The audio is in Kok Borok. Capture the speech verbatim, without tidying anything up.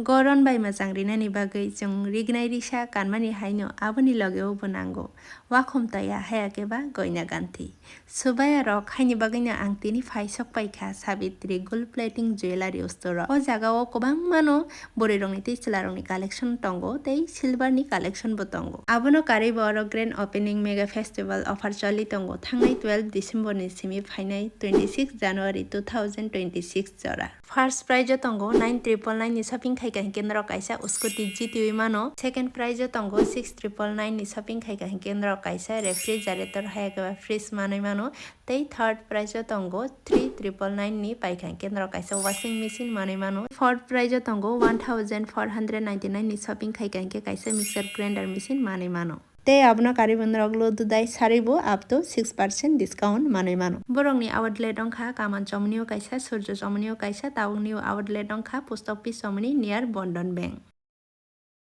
Goron bai mwchang rinani bagwi chwng rignai risa kanmani haino aboni logeo bo nango. Wakhum toya haya khe ba goina ganthi. Subaya rok haini bagwino ang tini phai sok paikha Sabitri Gold Plating Jewellery Store o. O jaga o kwbangmano bwrwi rokni tei chwla rokni collection tongo tei silver ni collection bo tongo. Abono karwi bo oro grand opening mega festival offer choli tongo thangnai twelve December ni simi phainai twenty six January two thousand twenty six jora. First prize o tongo nine triple nine ni shopping khaika hinkhe norok kaisa scooty jitiwi mano. Second prize o tongo six triple nine ni shopping khaika hinkhe norok kaisa refrigerator haya khe ba fridge manwi mano. Tei third prize o tongo three triple nine ni paikha hinkhe norok kaisa washing machine manwi mano. Fourth prize o tongo one thousand four hundred ninety nine ni shopping khaika hinkhe kaisa mixer grinder machine manwi mano. Tei abono karwi bo norok lo dudai sarwi bo up to six percent discount manwi mano. Borokni outlet wngkha Kaman Chomoni o kaisa, Surjo Chomoni o kaisa, tabukni o outlet wngkha Post Office Chomoni near Bandhan Bank.